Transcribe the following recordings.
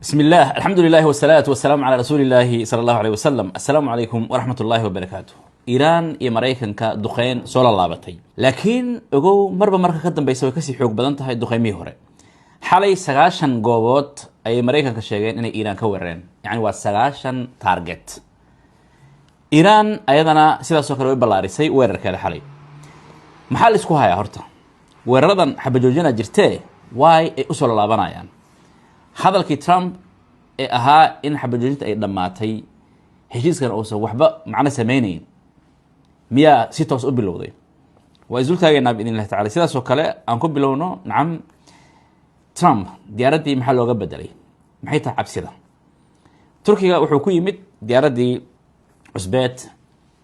بسم الله، الحمد لله، والصلاة والسلام على رسول الله صلى الله عليه وسلم. السلام عليكم ورحمة الله وبركاته. Iiraan iyo Maraykanka duqeyn soo la laabatay, laakiin ogow, marba marka ka dambeysa way kasii xoog badan tahay duqeymihii hore. Xalay 90 goobood ayay Maraykanka sheegeen inay Iiraan ka weerareen, yacni waa 90 target. Iiraan ayadana sidaasoo kale way ballaarisay weerarkeeda xalay. Maxaa la isku hayaa horta? Weeraradan xabajoojina jirtee, waay ay usoo lalaabanayaan? Hadalkii Trump ee ahaa in xabajoojinta ay dhammaatay, heshiiskan uusan waxba macno sameyneyn, miyaa si toos u bilowday? Waa isdul taagaynaa biidn illahi tacala. Sidaasoo kale aan ku bilowno. Nacam, Trump diyaaraddii maxaa looga bedelay? Maxay tahay cabsida? Turkiga wuxuu ku yimid diyaaraddii cusbeed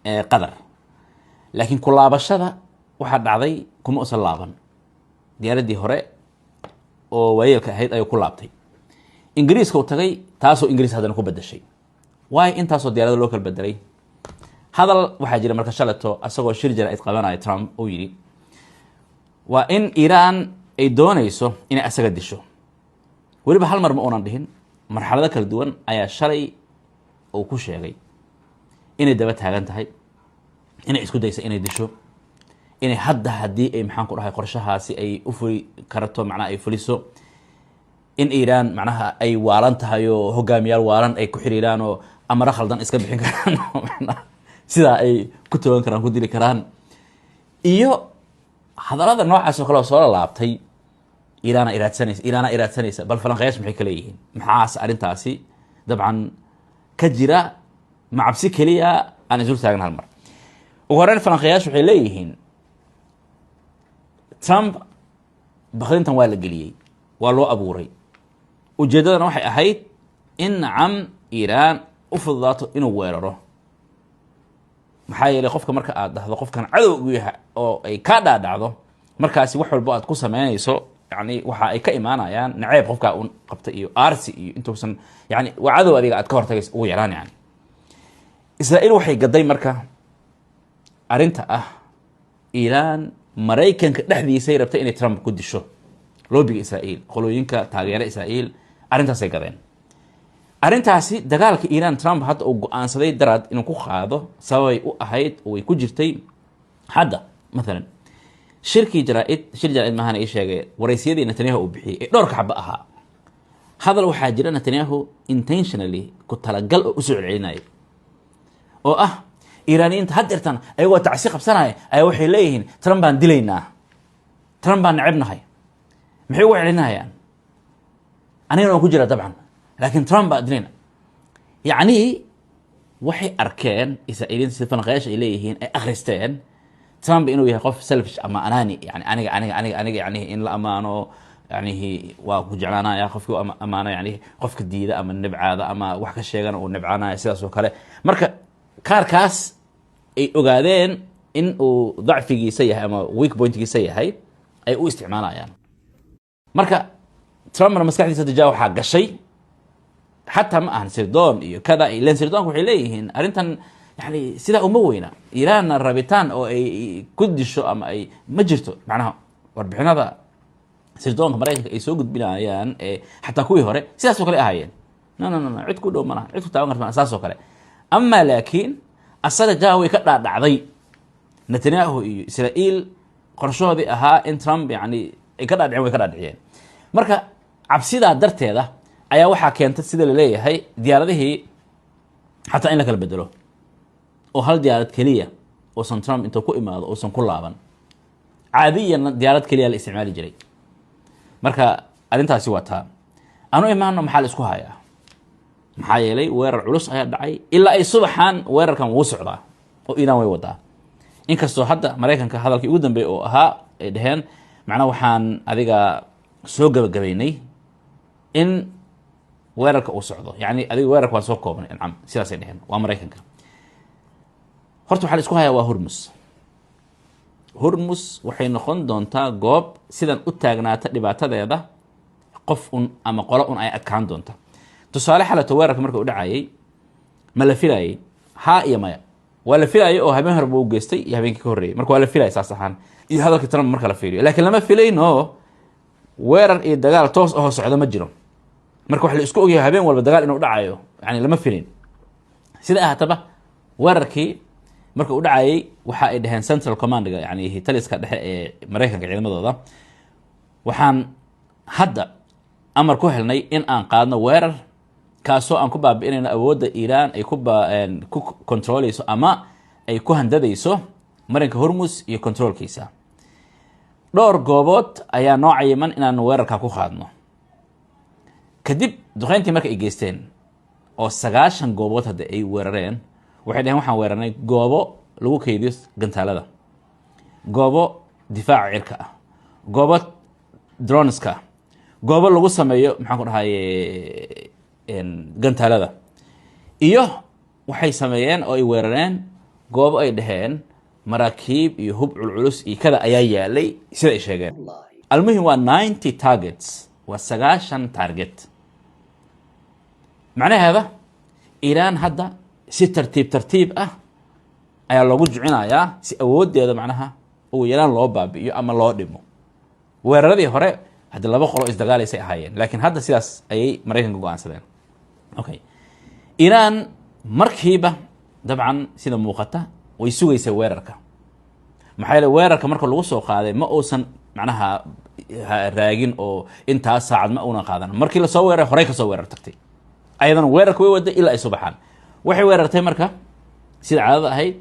ee Qatar, laakiin kulaabashada waxaa dhacday kuma usan laaban. Diyaaraddii hore oo waayeelka ahayd ayuu ku laabtay. Ingiriiska u tagay, taasoo Ingiriis haddana ku bedeshay. Waayo intaasoo diyaarada loo kala bedelay? Hadal waxaa jira marka shaleto asagoo shir jaraa'id qabanaya Trump uu yidhi waa in Iiraan ay doonayso inay asaga disho. Weliba hal mar ma uunan dhihin, marxalado kala duwan ayaa shalay uu ku sheegay inay daba taagan tahay, inay isku dayso inay disho, inay hadda haddii ay, maxaan ku dhahay, qorshahaasi ay u fuli karto, macnaha ay fuliso, in Iiraan macnaha ay waalan tahay oo hogaamiyaal waalan ay ku xiriiraan oo amaro khaldan iska bixin karaan, macnaha sidaa ay ku togan karaan, ku dili karaan, iyo hadallada noocaas oo kale oo soo lalaabtay. Iiraana iraadsanaysa, Iiraana iraadsanaysa. Bal falanqayaasha maxay ka leeyihiin? Maxaase arrintaasi dabcan ka jira? Ma cabsi keliya? Aan isul taagan hal mar. Ugu horreyn, falanqayaashu waxay leeyihiin Trump bakdintan waa la geliyey, waa loo abuuray. Ujeeddadana waxay ahayd in, nacam, Iiraan u fududaato inuu weeraro. Maxaa yeelay, qofka marka aad dhahdo qofkan cadowgu yahay oo ay kaa dhaadhacdo, markaasi wax walbo aad ku sameynayso, yani waxa ay ka imaanayaan naceeb qofkaa un qabta iyo aarsi iyo intuusan, yani waa cadow adiga aad ka hortagaysa ugu yaraan. Yani Israa'iil waxay gaday marka arrinta ah Iiraan Maraykanka dhexdiisay rabtay inay Trump ku disho. Lobbyga Israa'iil, qolooyinka taageera Israa'iil, arrintaasay gadeen. Arrintaasi dagaalka Iiraan Trump hadda uu go-aansaday daraad inuu ku qaado sababay u ahayd oo way ku jirtay. Hadda mathalan shirkii jaraa-id, shir jaraa-id maahana, ii sheegay, waraysyadii Netanyahu uu bixiyey ee dhowrka xaba ahaa, hadal waxaa jira Netanyahu intentionally, ku talagal, oo usoo celcelinayay oo ah Iiraaniyiinta had deertan ayagoo tacsi qabsanaya ayaa waxay leeyihiin "Trump baan dilaynaa, Trump baan necebnahay." Maxay ugu celinayaan? Anigana waan ku jira dabcan, laakiin Trump baa dilayna. Yacni waxay arkeen Israa'iiliyiinta, sida falanqayaasha ay leeyihiin, ay akhristeen Trump inuu yahay qof selfish ama anaani, yani aniga, aniga, aniga, aniga, yani in la amaano, yani waa ku jeclaanaya qofkii u amaano, yani qofka diida ama nibcaada ama wax ka sheegana uu nibcaanaya, sidaas oo kale. Marka kaarkaas ay ogaadeen in uu dacfigiisa yahay ama weak pointgiisa yahay ay u isticmaalayaan. Marka Trumpna maskaxdiisa dija waxaa gashay, xataa ma ahan sirdoon iyo kada ilan sirdoonka waxay leeyihiin arrintan yani sidaa uma weyna, Iiraanna rabitaan oo ay ku disho ama ay ma jirto. Macnaha warbixinada sirdoonka Maraykanka ay soo gudbinayaan ee xataa kuwii hore sidaas oo kale ahaayeen: no, no, no, no, cid ku dhow malaha, cid ku taaban karta malaha, saas oo kale. Ama laakiin asaga jaa way ka dhaadhacday Netanyahu iyo Israa'iil qorshahoodii ahaa in Trump yani ay ka dhaadhiceen, way ka dhaadhiciyeen. Marka cabsidaa darteeda ayaa waxaa keentay, sida laleeyahay, diyaaradihii xataa in la kala bedelo oo hal diyaarad keliya uusan Trump intuu ku imaado uusan ku laaban. Caadiyan diyaarad keliya la isticmaali jiray. Marka arrintaasi waa taa. Aanu imaano maxaa la isku hayaa? Maxaa yeelay, weerar culus ayaa dhacay ilaa ay subaxan. Weerarkan wuu socdaa oo Iiraan way wadaa, inkastoo hadda Maraykanka hadalkii ugu dambeeyay oo ahaa ay dhaheen macnaha waxaan adiga soo gabagabaynay in weerarka uu socdo, yani adiga weerarka waan soo koobnay, nacam, sidaasay dheheen. Waa Maraykanka. Horta waxaa la isku hayaa waa Hormus. Hormus waxay noqon doontaa goob sidan u taagnaata dhibaatadeeda, qof un ama qolo un ay adkaan doonta. Tusaale, xalato weerarka marka u dhacayay ma la filayay? Haa iyo maya. Waa la filayay oo habeen hore buu geystay iyo habeenkii ka horreeyay. Marka waa la filayay saas ahaan iyo hadalka Trump marka la fiiriyo, laakiin lama filayno weerar iyo dagaal toos ahoo socdo ma jiro. Marka wax la isku ogyahay habeen walba dagaal inuu dhacayo, yani lama filin. Sida ahaataba, weerarkii marka uu dhacayay, waxa ay dhaheen Central Commandga, yani taliska dhexe ee Maraykanka ciidamadooda, waxaan hadda amar ku helnay in aan qaadno weerar kaasoo aan ku baabi'inayno awoodda Iiraan ay ku controleyso ama ay ku handadayso marinka Hormus iyo controlkiisa. Dhowr goobood ayaa noo cayiman inaan weerarka ku qaadno. Kadib duqeyntii marka ay geysteen oo 90 goobood hadda ay weerareen, waxay dhaheen waxaan weerarnay goobo lagu keydiyo gantaalada, goobo difaaca cirka ah, goobo droneska ah, goobo lagu sameeyo, maxaan ku dhahaye, gantaalada, iyo waxay sameeyeen oo ay weerareen goobo ay dhaheen maraakiib iyo hub culculus iyo kada ayaa yaalay, sida ay sheegeen. Almuhim waa 90 targets, waa 90 target. Macnaheeda Iiraan hadda si tartiib tartiib ah ayaa loogu jicinayaa si awooddeeda macnaha ugu yaraan loo baabi'iyo ama loo dhimo. Weeraradii hore haddi laba qolo isdagaalaysay ahaayeen, laakiin hadda sidaas ayay Maraykanka go-aansadeen. Okay, Iiraan markiiba dabcan sida muuqata way sugaysay weerarka. Maxaa yeele, weerarka marka lagu soo qaaday ma uusan macnaha raagin oo intaas saacad ma uunan qaadan. Markii lasoo weeraray, horey kasoo weerar tagtay. Ayadana weerarka way waday ilaa ay soo baxaan. Waxay weerartay marka, sida caadada ahayd,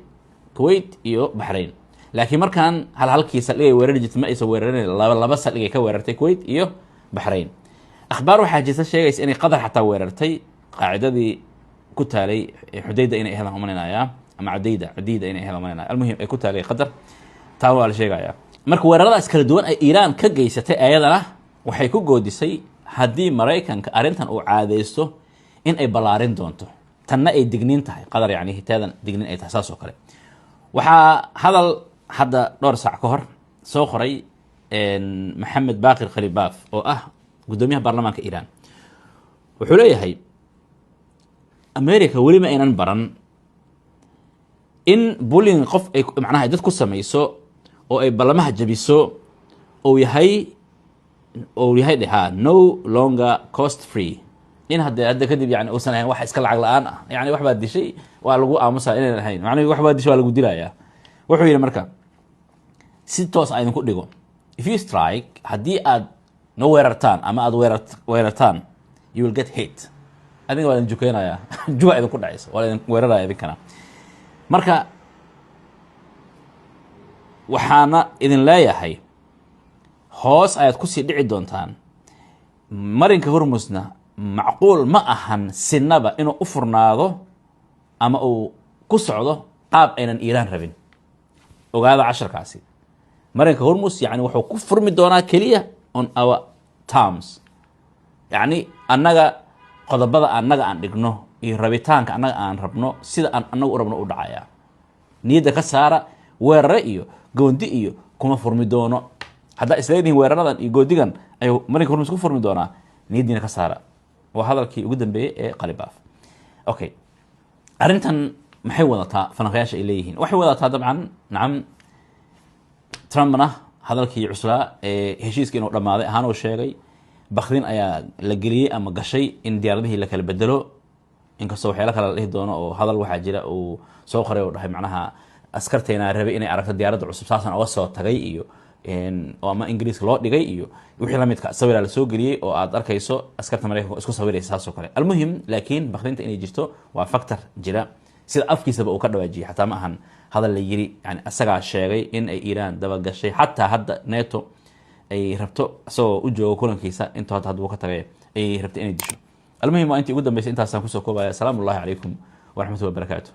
Kuwait iyo Baxrain, laakiin markaan hal halkii saldhigay weerari jirtay ma aysan weerarin, laba laba saldhigay ka weerartay Kuwait iyo Baxrain. Akhbaar waxaa jirta sheegaysa inay Qatar xataa weerartay qaacidadii ku taalay Xudayda inay ahayd aan umalaynayaa, ama Cadayda, Cadayda inay ahayd umalinaya. Almuhim ay ku taalay Qatar, taa waa la sheegaya. Marka weeraradaas kala duwan ay Iiraan ka geysatay, ayadana waxay ku goodisay haddii Maraykanka arrintan uu caadeysto in ay ballaarin doonto, tanna ay digniin tahay Qadar, yani teedan digniin ay tahay. Saas oo kale waxaa hadal hadda dhowr saac ka hor soo qoray Maxamed Baqir Khalibaaf oo ah guddoomiyaha baarlamaanka Iiraan. Wuxuu leeyahay America weli ma aynan baran in bullying qof ay macnaha dad ku samayso oo ay ballamaha jabiso ou yahay dhehaa no longer cost free, in hadde hadda kadib yani uusan ahayn wax iska lacag la-aan ah. Yani wax baad dishay waa lagu aamusaa inaynan ahayn, macnihi wax baad dishay waa lagu dilayaa. Wuxuu yidhi marka si toos a idinku dhigo, if you strike, haddii aad no weerartaan ama aad weerartaan, you will get hit. Adiga waa idin jukeynayaa, juga idinku dhacaysa, waa idin weeraraya idinkana. Marka waxaana idin leeyahay hoos ayaad kusii dhici doontaan. Marinka Hormusna macquul ma ahan sinaba inuu u furnaado ama uu ku socdo qaab aynan Iiraan rabin. Ogaada casharkaasi, marinka Hormus yani wuxuu ku furmi doonaa keliya on our terms, yacni annaga qodobada annaga aan dhigno iyo rabitaanka annaga aan rabno, sida aan annaga u rabno u dhacaya. Niyadda ka saara, weerare iyo goondi iyo kuma furmi doono. Haddaa isleedihiin weeraradan iyo goodigan ayuu marinka Hormus ku furmi doonaa, niyaddiina ka saara. Waa hadalkii ugu dambeeyey ee Qalibaaf. Okay, arrintan maxay wadataa? Falanqayaasha ay leeyihiin waxay wadataa dabcan, nacam, Trumpna hadalkii cuslaa ee heshiiska inuu dhammaaday ahaan uu sheegay. Bakdin ayaa la geliyey ama gashay in diyaaradihii la kala bedelo, inkastoo waxyaalo kale la dhihi doono oo hadal waxaa jira uu soo qoray oo dhahay macnaha askarteena rabay inay aragto diyaaradda cusub, saasaan oga soo tagay, iyo oo ama Ingiriiska loo dhigay iyo wixii lamidka. Sawiraa lasoo geliyey oo aad arkayso askarta Maraykanka isku sawiraysa, saas oo kale. Almuhim, laakiin bakdinta inay jirto waa factor jira, sida afkiisaba uu ka dhawaajiyey. Xataa ma ahan hadal la yiri, yani asagaa sheegay in ay Iiraan dabagashay, xataa hadda Neto ay rabto isagoo u joogo kulankiisa intuu hadda uu ka tagay ay rabtay inay disho. Almuhim, waa intii ugu dambeysay, intaasaan kusoo koobaya. Asalaamu ullahi calaykum waraxmatullahi wabarakaatu.